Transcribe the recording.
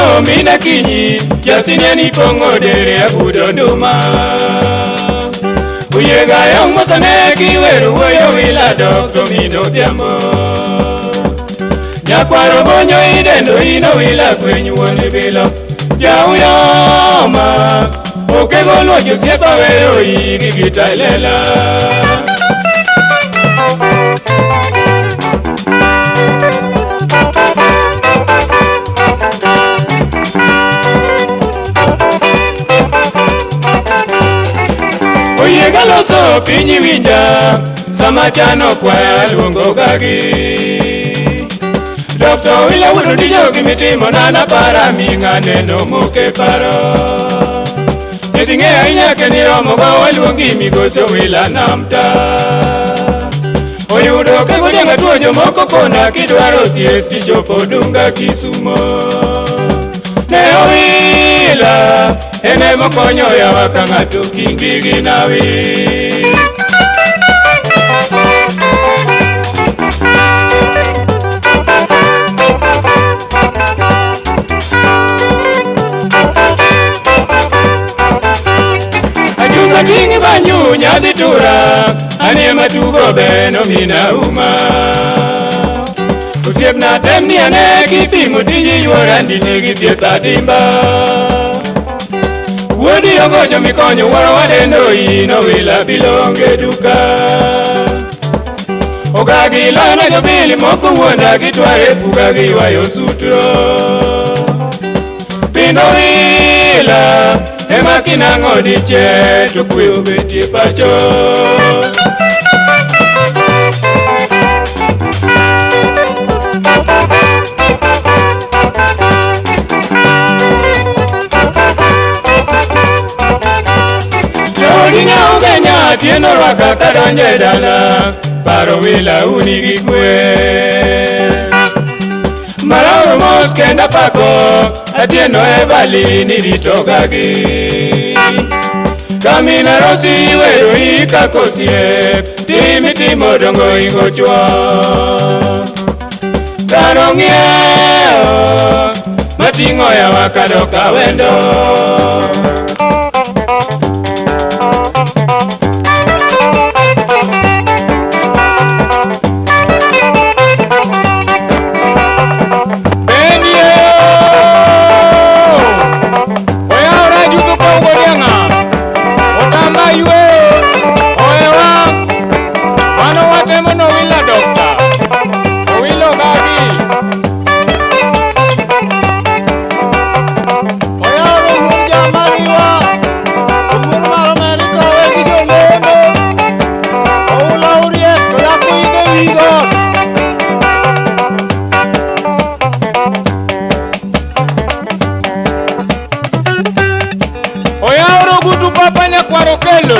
Atieno mina kinyi Jasinia ni pong'o dere abudo nduma. Uyega yang mosane kiweru wuoyo wila dok to mino odhiambo. Nyakwaro bonyo idendo ino wila kweny wuon bilo. Jauyoma okego luoch osiepa weyo igi gi talela. Oyiega loso piny winja sama chano kwaya luongo gagi. Dr. Wila wuod Odijo gimitimo nana para ming'a neno moke paro. Nyithi ng'eyo ahinya kendo iromo go waluongi migosi Wila namta. Oyudo ka godianga tuo jomoko kona kidwaro thieth tichopo Dunga Kisumo. Ne owila en emokonyo yawa ka ng'ato kingi gi nawi. Ajuza tingi banyu nyadhi tura anie matugo beno mina uma. Osiepna tem ni ane kipimo tiji yuora nditi gi thieth adimba. Wuodi ogojo mikonyo wuoro wadendo ino wila bilonge duka. Ogagi loyona jobili moko wuonda gitware puga giywayo sutro. Pindo wila ema kinang'o diche to kwe obetie pacho. Joodi nyaugenya Atieno rwaka kadonjo e dala paro wila uni gi kwe. Maraoro mos kenda pako Atieno e bali ni rito gagi. Kamina Rosi wero ika kosiep timi timo dongo ingo chwo. Kano ng'iewo mating'o yawa kadok awendo. Bendio! Oyawra juso pau godiang'a. Otamba ywe. Oewa. Mano watemo no wila dokta. Owilo gagi. Oyawre wuon jamariwa, owuon mar Amerika owe gi jolemo. Oula uriek to dhako idho wi got. Oyawre ogutu papa nyakwar Okello.